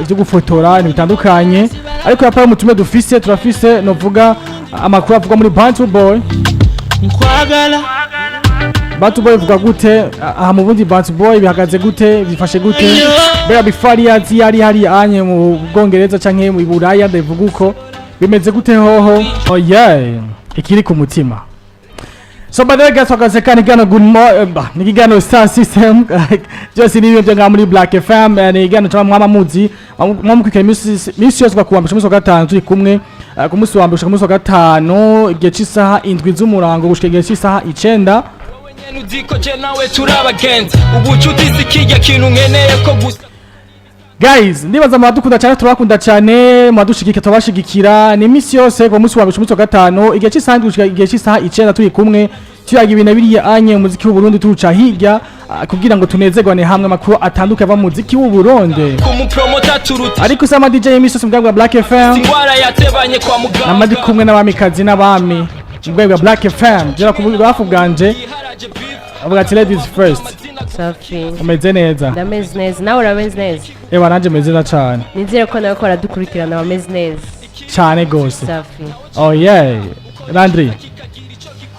byo gufotora ibintu bitandukanye. Ariko yapara umutume dufise, turafise novuga amakuru avugwa muri Bantu Boy. Nkwagala. Bantu Boy ivuga gute aha mu bundi? Bantu Boy bihagaze gute? Bifashe gute? Mbega bifari yazi yari hari anye mu Bwongereza canke mu Buraya, ndabivuga uko bimeze gute hoho? Oh yeah, ikiri ku mutima. So by the way guys, twagaze kandi gano good mo bah, ni ikiganiro Star System, byose ni ibyo ngaha muri Black FM. Ni ikiganiro cyangwa mwama muzi mwamukwikira imisi yose kuwa mbere umunsi wa gatanu, turi kumwe ku munsi wa mbere gushika ku munsi wa gatanu, igihe cy'isaha 7 z'umurango gushika igihe cy'isaha 9. Nyene uziko je nawe turi abagenzi, ubucuti si kirya kintu nkeneye ko gusa. Guys, ndibaza muradukunda cyane, turabakunda cyane, muradushigikira, turabashigikira. Ni iminsi yose kuva munsi wa mbere umunsi wa gatanu, igihe cy'isaha 7 gushika igihe cy'isaha 9, turi kumwe tuyaga ibintu biriya anye umuziki w'u Burundi, tuwuca hirya kugira ngo tunezerwane hamwe amakuru atandukanye ava mu muziki w'u Burundi. Ku mupromota turuta. Ariko usama DJ iminsi yose mu bwa Black FM. Ingwara yatebanye kwa muganga. Namadi kumwe n'abamikazi n'abami mu bwa Black FM, jera ku bafu bwanje. Yiharaje beef. Avuga ati ladies first. Safi. Umeze neza? Ndameze neza, nawe urameze neza? Ewa, nanje meze neza cyane. Nizere ko nawe ko baradukurikirana bameze neza. Cyane gose. Safi. Oh yeah, Landry.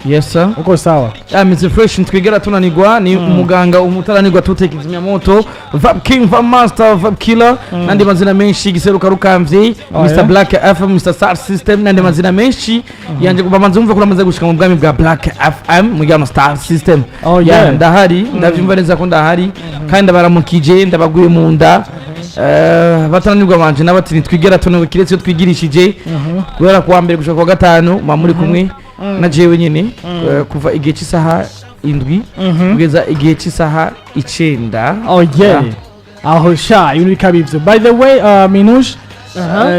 Yes sir. Uko sawa? Yeah, Mr Fresh, ntitwigera tunanirwa, ni umuganga umutaranirwa, tuteka kizimyamoto, Vap King, Vap Master, Vap Killer n'andi mazina menshi, giseruka rukamvye. Oh, Mr yeah? Black FM, Mr Star System n'andi mazina menshi yanje. Bamanze umva ko namaze gushika mu bwami bwa Black FM mu gihano Star System. Oh, yeah. Ndahari, ndavyumva neza ko ndahari kandi ndabaramukije, ndabaguye mu nda. Bataranirwa banje n'abati ntitwigera tunanirwa kiretse iyo twigirishije. Guhera kuwa mbere gushika kuwa gatanu muba muri kumwe na jewe nyene, kuva igihe cy'isaha 7 kugeza igihe cy'isaha 9. Oh yeah, aho sha ibintu bikaba ivyo. By the way, Minush,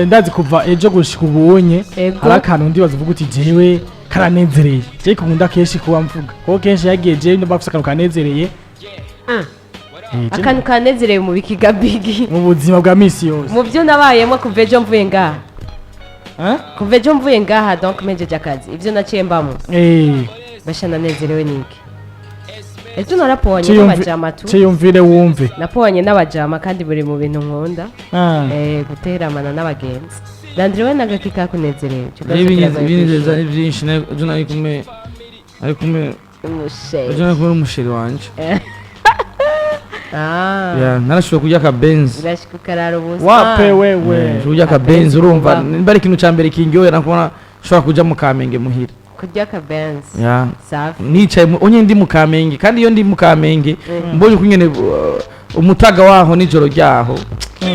ndazi kuva ejo gushika ubunye hari akantu ndibaza uvuga uti jewe karanezereye, je kunda kenshi kuba mvuga kuko kenshi yagiye jewe ndumva afise akantu kanezereye. Akantu kanezereye mu bikiga bigi? Mu buzima bwa misi yose. Mu byo nabayemo kuva ejo mvuye ngaha? Eh? Kuva ejo mvuye ngaha, donc mpejeje akazi, ibyo naciye mbamo. Basha, nanezerewe niki? Ejo narapoanye n'abajama tu. Ciyumvire wumve. Napoanye n'abajama kandi buri mu bintu nkunda. Guteramana n'abagenzi. Landry, we nagaki kakunezereye? Ico kibazo kiragoye. Ibinezeza ni byinshi. Ejo nari kumwe Umusheri. Ejo nari kumwe n'umusheri wanje. Ah. Yeah, narashoboye kurya akabenzi. Urashika ukarara ubusa. Wape wewe. Nshobora kurya akabenzi, urumva? Kubaho. Nimba ari ikintu ca mbere kindyohera kubona nshobora kuja mu Kamenge muhira. Kurya akabenzi. Yeah. Safi. Nicaye onye ndi mu Kamenge, kandi iyo ndi mu Kamenge mbonye uko nyene umutaga waho nijoro ryaho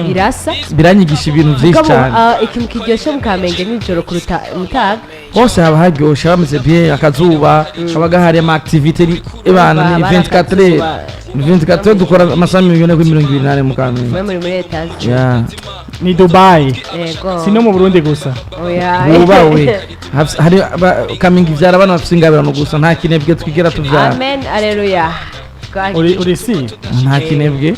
Birasa. biranyigisha ibintu vyinshi Mugabo, cane. Ikintu kiryoshe mu Kamenge nijoro kuruta mutaga? Hose haba haryoshe, hameze bien, akazuba kaba gahari, ama activité ni ebana ni Haba hari 24 heures. akazuba. Ni 24 heures, dukora amasaha 24 mu Kamenge. Mwe muri etaje. Yeah. Ni Dubai. Yego. Si no mu Burundi gusa. Oya. Bubawe. Hari Kamenge ivyara abana bafise ingabirano gusa, nta kinebwe twigera tuvyara. Amen, aleluya. Uri si Nta kinebwe.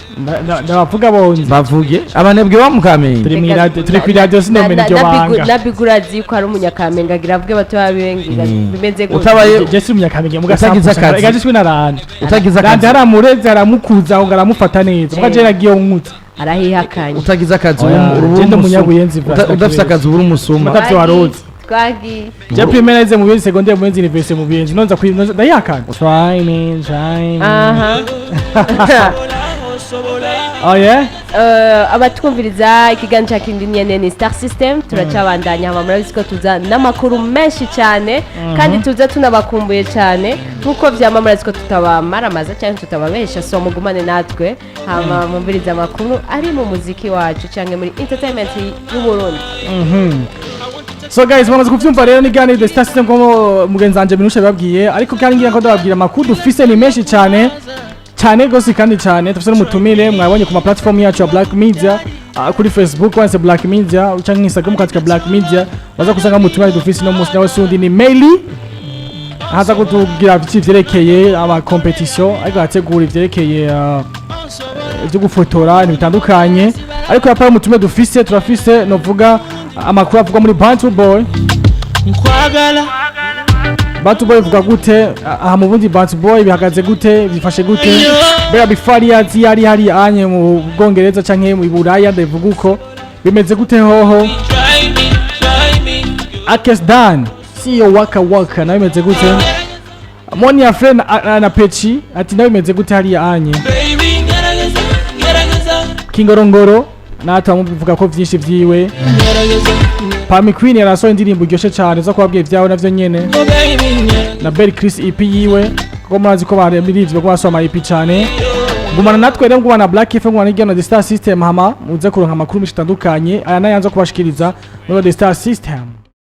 Ndabavuga bonze. Bavuge abanebwe ba mu Kamenge. Turi mw'iradiyo, turi kw'iradiyo, sinomenya iryo banga. Nabigura azi ko ari umunyakamenge, agira avuge bato babibengira bimeze gutya. Utabaye Je si umunyakamenge muga. Utagize akazi. Ega jiswe naranje. Utagize Ranje akazi. haramureze, aramukuza ngo aramufata neza muga je nagiye nkutse. Arahihakanye. Utagize akazi. Oya, ubu je ndi umusuma. umunyabuyenzi. Udafise akazi uba uri umusuma. Atavyo waruzi. Twagiye. Je primaire nize mu Buyenzi, secondaire mu Buyenzi, université mu Buyenzi, nonza kwi ndayakana. Try me, try me. Aha. Oh yeah. Abatwumviriza ikiganiro cya kindi nyene ni Star System, turacabandanya. Hama murabizi ko tuza n'amakuru menshi cyane kandi tuza tunabakumbuye cyane nkuko vyama. Murazi ko tutabamaramaza cyangwa tutababesha, so mugumane natwe, hama mwumvirize amakuru ari mu muziki wacu cyangwa muri entertainment y'u Burundi. So guys, mwamaze kuvyumva rero, ni gani The Star System ko mugenzi wanje Minusha babwiye, ariko kandi ngira ko ndababwira amakuru dufise ni menshi cyane cyane gose kandi cyane. Dufise n'umutumire mwabonye ku ma platform yacu ya Black Media, kuri Facebook wanditse Black Media canke Instagram ukandika Black Media, baza kusanga umutumire dufise no munsi, nawe sundi ni Maili, haza kutubwira ibiki vyerekeye ama competition ariko arategura ivyerekeye ibyo gufotora ibintu bitandukanye. Ariko yapara umutume dufise, turafise novuga amakuru avugwa muri Bantu Boy. Nkwagala. Bantu Boy bivuga gute aha mu Burundi? Bantu Boy bihagaze gute, bifashe gute? Mbega Bifarias yari hari anye mu Bwongereza canke mu Buraya, ndabivuga uko, bimeze gute hoho? Akes Dan CEO Waka Waka nawe bimeze gute? Monia Friend na Pechi ati nawe bimeze gute hariya anye? Kingorongoro natwe bamuvuga ko vyinshi vyiwe. Pami Queen yarasohoye indirimbo iryoshe cane zo kubabwiye ivyawe navyo nyene, na Bell Chris EP yiwe, kuko murazi ko baririmbye ko basohoye ama EP cane. Gumana natwe rero, gumana Black FM, gumana n'igeno The Star System, hama muze kuronka amakuru menshi atandukanye aya nayanza kubashikiriza muri The Star System.